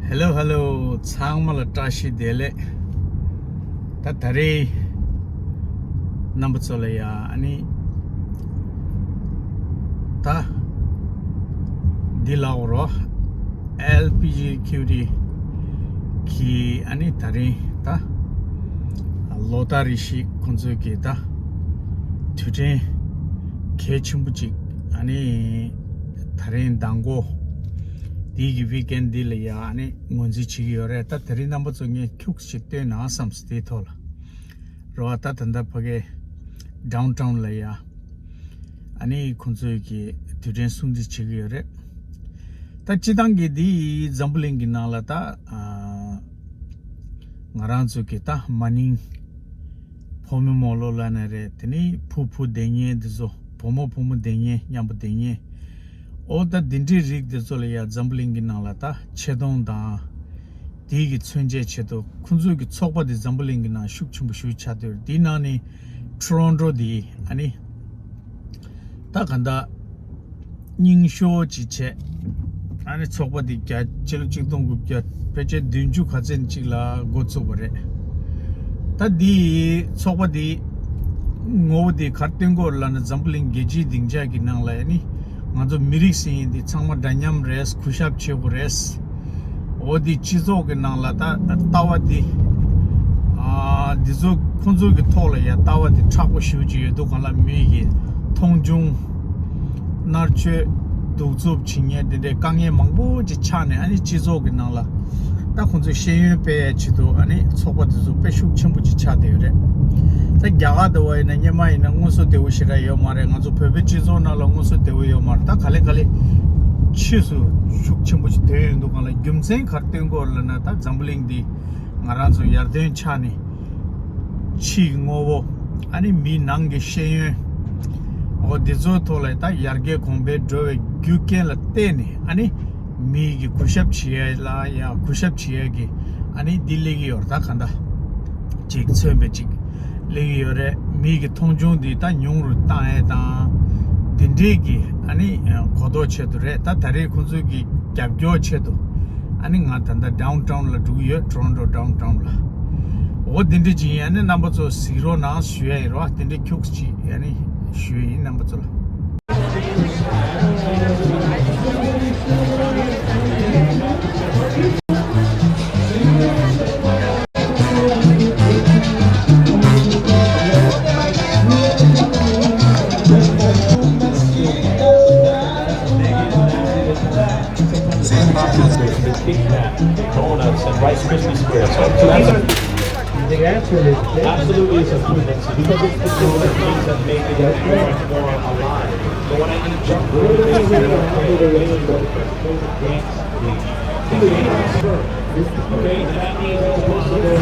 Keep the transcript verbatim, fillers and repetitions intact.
Hello hello, ཚང་མ་ལ་བཀྲ་ཤིས་བདེ་ལེགས། ད་ད་རེས་རྣམ་པ་ཚོ་ལ་ཡ་ཨ་ནི་ད་འདི་ལབ་དགོས་རེད། ཨེལ་པི་ཇི་ཁེ་ཡུ་ཌི་གི་ཨ་ནི་ད་རེས་ད་ལོ་ཏཱ་རེ་ཤིག་ཁོང་ཚོའི་གི་ད་དུས་དྲན་གལ་ཆེན་པོ་ཅིག་ཨ་ནི་ད་རེས་མདང་དགོང་འདི་གི་ཝིག་ཨེན་འདི་ལ་ཡ་ཨ་ནི་ངོས་འཛིན་བྱེད་ཀྱི་ཡོད་རེད། ད་དེ་རིང་རྣམ་པ་ཚོ་ངས་ཁྱུག་ཅིག་སྟོན་ན་བསམས་སོང་། དེའི་ཐོག་ལ་རེད་བ། ད་ད་ལྟ་ཕ་གའི་ཌའུན་ཊའུན་ལ་ཡ་ཨ་ནི་ཁོང་ཚོའི་གི་དུས་དྲན་སྲུང་བརྩི་བྱེད་ཀྱི་ཡོད་རེད། ད་སྤྱིར་བཏང་གི་འདི་འཛམ་བུ་གླིང་གི་ནང་ལ་ད་ཨ་ང་རང་ཚོ་གི་ད་མ་ནིང་བུ་མོ་མོ་ལོ་ལབ་ན་རེད། དེ་ནི་བུ་བུ་བསྡད་མཁན་འདི་ཚོ། བུ་མོ་བུ་མོ་བསྡད་མཁན། མཉམ་པོ་བསྡད་མཁན། འོ་ད་འདི་འདྲའི་རིགས་འདི་ཚོ་ལ་ཡ་འཛམ་བུ་གླིང་གི་ནང་ལ་ད་ཆེ་མཐོང་དང་དེའི་གི་མཚོན་བྱེད་ཆེད་དུ་ཁོང་ཚོའི་གི་ཚོགས་པ་འདི་འཛམ་བུ་གླིང་གི་ནང་ཤུགས་ཆེན་པོ་ཞེ་པོ་ཆགས་བསྡད་ཡོད་རེད། དེའི་ནང་ནས་ཊོ་རོན་ཊོ་འདི་ཨ་ནི་ད་ག་འདྲ་རྙིང་ཤོས་ཅིག་བྱས། ཨ་ནི་ཚོགས་པ་འདི་རྒྱ་ཕྱི་ལོ་ཆིག་སྟོང་དགུ་བརྒྱ་ཕལ་ཆེར་བདུན་ཅུ་ག་ཚོད་ཅིག་ལ་འགོ་བཙུགས་པ་རེད། ད་འདི་ཚོགས་པ་འདི་ངོ་བོ་འདི་ག་རེ་སྟོན་གྱི་ཡོད་རེད་ལབ་ན། འཛམ་བུ་གླིང་རྒྱལ་སྤྱིའི་སྡིངས་ཆ་གི་ནང་ལ་ཨ་ནི་ང་ཚོ་མི་རིགས་ཟེར་མཁན་འདི་ཚང་མ་འདྲ་མཉམ་རེད། གུས་ཞབས་བྱེད་དགོས་རེད། འོ་འདི་སྤྱི་ཚོགས་ཀྱི་ནང་ལ་ད་ལྟ་བ་འདི་ཨ་འདི་ཚོ་ཁོང་ཚོ་གི་ཐོག་ལ་ཡ་ལྟ་བ་འདི་མཁྲེགས་པོ་ཞེ་པོ་ཅིག་ཡོད་དུས་སྒང་ལ་མི་གི་མཐོང་ཆུང་མནར་གཅོད་གདུག་རྩུབ་བྱེད་མཁན་དེ་འདྲའི་དཀའ་ངལ་མང་པོ་ཅིག་ཆགས་ནས། ཨ་ནི་སྤྱི་ཚོགས་ཀྱི་ནང་ལ་ད་ཁོང་ཚོས་ཤེས་ཡོན་སྤེལ་ཡའི་ཆེད་དུ་ཨ་ནི་ཚོགས་པ་འདི་ཚོ་དཔེ་ཤུགས་ཆེན་པོ་ཅིག་ཆགས་བསྡད་ཡོད་རེད། ད་རྒྱ་གར་དུ་བ་ཡིན་ན་སྔོན་མ་ཡིན་ན་དངོས་སུ་བདེ་པོ་ཞེ་དྲག་ཡོད་མ་རེད། ང་ཚོ་བོད་པའི་སྤྱི་ཚོགས་ནང་ལ་དངོས་སུ་བདེ་པོ་ཡོད་མ་རེད། ད་ག་ལེ་ག་ལེ་ཕྱིས་སུ་ཤུགས་ཆེན་པོ་ཞིག་ཐོན་ཡོང་དུས་སྒང་ལ་རྒྱུ་མཚན་ག་རེ་སྟོན་གྱི་ཡོད་རེད་ལབ་ན། ད་འཛམ་བུ་གླིང་འདི་ང་རང་ཚོ་ཡར་ཐོན་ཆགས་ནས་ཕྱིའི་དངོས་པོ་ཨ་ནི་མིའི་ནང་གི་ཤེས་ཡོན། འོ་འདི་ཚོའི་ཐོག་ལ་ད་ཡར་རྒྱས་གོང་འཕེལ་འགྲོ་བའི་རྒྱུ་རྐྱེན་ལ་བརྟེན་ནས་ཨ་ནི་མི་གི་གུས་ཞབས་བྱེད་ཡ་ལ་ཡ་གུས་ཞབས་བྱེད་ཡ་གི་ཨ་ནི་འདི་སླེབས་ཀྱི་ཡོད་རེད། ད་ག་འདྲ་ཅིག་མཚོན་པ་ཅིག་སླེབས་ཀྱི་ཡོད་རེད། མི་གི་མཐོང་ཆུང་འདི་ད་ཉུང་རུ་བཏང་ཡ་དང་འདི་འདྲའི་གི་ཨ་ནི་གོ་རྟོགས་ཆེད་དུ་རེད། ད་ད་རེས་ཁོང་ཚོའི་གི་རྒྱབ་སྐྱོར་ཆེད་དུ་ཨ་ནི་ང་ད་ལྟ་ཌའུན་ཊའུན་ལ་འགྲོ་གི་ཡོད། ཊོ་རོན་ཊོ་ཌའུན་ཊའུན་ལ། འོ་དེ་འདྲ་ཅིག་ཡིན། ཨ་ནི་རྣམ་པ་ཚོ་གཟིགས་རོགས་གནང་ཞུ་ཡ་ཡིན་རོ། དེ་འདྲ་ཁྱུག་ཅིག་ཨ་ནི་ཞུ་ཡ་ཡིན། རྣམ་པ་ཚོ་ལ། Donuts and Rice Krispie squares. So that's a, the answer is absolutely is a food, because it's the food that makes it more, more alive. So when I eat junk food, it makes me feel okay. It makes me feel okay. And that means it's possible.